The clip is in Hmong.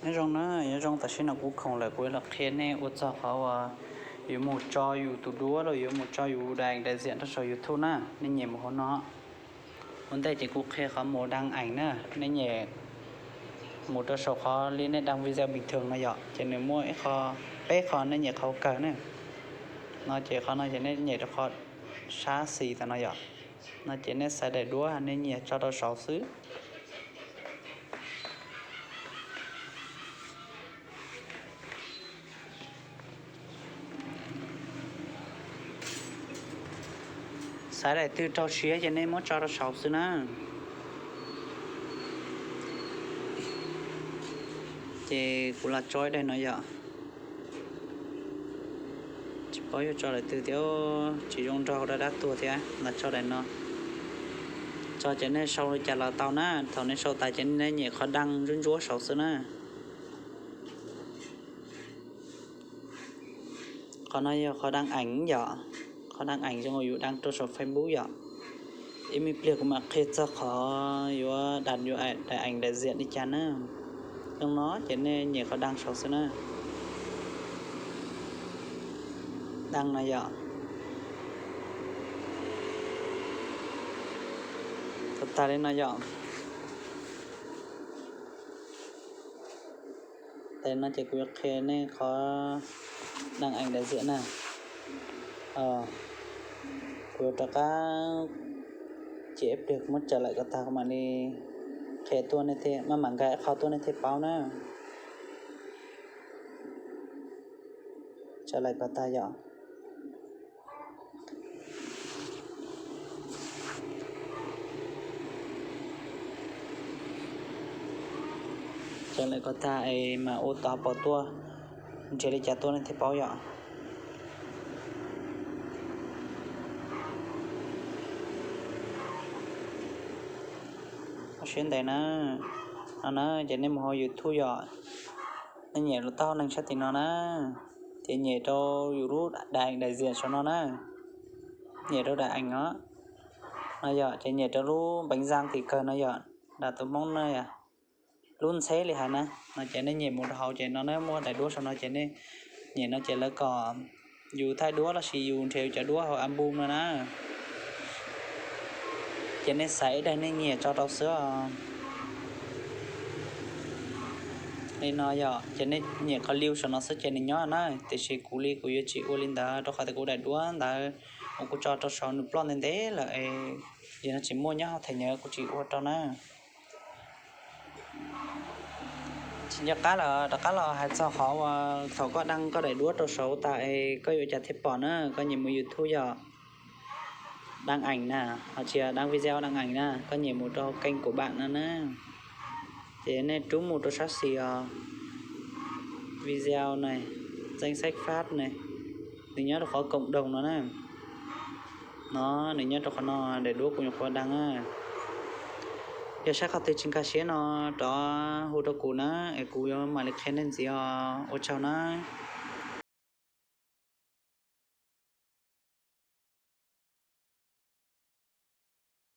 Nyob zoo na, nyob zoo, tam sim no kuv khoom lawm kuv yuav los qhia nej ua txog qhov uas yuav mus tso yus tus duab los yuav mus tso yus daim daim ziam rau saum YouTube na. Nej nyem mus hauv no. Ua ntej ces kuv qhia qhov mus đăng ảnh na. Nej nyem mus rau saum qhov li nej đăng video bình thường no yom, ces nws muaj ib qho, peb qho, nej nyem qhov kawg na. No ces qhov no ces nej nyem rau qhov sab xis tas no yom. No ces nej xaiv daim duab nej nyiam tso rau saud xwb. Xaiv daim twg raug siab ces nej muab tso rau saud xwb na. Ces kuv los tso ib daim no yom. Tsis paub yuav tso daim twg thiab, tsis zoo nraug dab dab tuag thiab, los tso daim no. Tso ces nej sau li cas los tau na, thaum nej sau tas ces nej nyem qhov đăng ntsuab ntsuab saud xwb na. Qhov no yog qhov đăng ảnh yom, qhov đăng ảnh zoo yus đăng rau saum Facebook yom. Ib me pliag kuv mam qhia txog qhov yuav đặt yus daim ảnh đại diện li cas na. Zoo no ces nej nyem qhov đăng saud xwb na. Đăng no yom. Tag li no yom. Tam no ces kuv yuav qhia nej qhov đăng ảnh đại diện na. Kuv yuav rov qab, ces ib pliag kuv muab trở lại kom tag kuv mam li qhia tuaj, nej thiaj, maj mam nkag ib qho tuaj nej thiaj paub na. Trở lại kom tag yom. Trở lại kom tag es mam ua tau pom tuaj, nrhiav li cas tuaj nej thiaj paub yom. Siab ntev na. No na, ces nej mus hauv YouTube yom, nej nyem lub taub hau neeg sab tim no na, ces nyem rau yus lub đăng ảnh đại diện saum no na, nyem rau đăng ảnh os. No yom, ces nyem rau lub bánh răng tim kawg no yom, nram tus Hmoob na, lub ntxheb li hais na. No ces nej nyem mus rau hauv ces no na muaj daim duab saum no ces nej nyem no ces lawv kom yus thaij duab los sis yus nrhiav yus cov duab hauv album no na. Ces nej xaiv ib daim nej nyiam tso rau xwb os. Li no yom, ces nej nyem qhov liu saum no xwb ces nws nyob na, tiam sis kuv li kuv yuav tsis ua li ntawd rau qhov tias kuv daim duab ntawd uas kuv tso rau saud nws ploj ntev ntev lawm es, yog no tsis muaj nyob hauv thẻ nhớ kuv tsis ua rau na. Tsis nco qab lawm, rov qab los hais txog qhov uas thaum koj đăng koj daim duab rau saud tas es koj yuav ua cas thiaj pom na, koj nyem mus YouTube yom. Đăng ảnh na, ho tsis yog đăng video, đăng ảnh na, koj nyem mus rau kênh của bạn no na. Ces nej rub mus rau sab xis os, video này, danh sách phát này, nws nyob rau qhov cộng đồng no na. No, nws nyob rau qhov no, daim duab kuv nyuam qhuav đăng na. Yog saib qhov twg tsis nkag siab no rov hu rau kuv na, es kuv yuav mam li qhia nej ntxiv os. Ua tsaug na.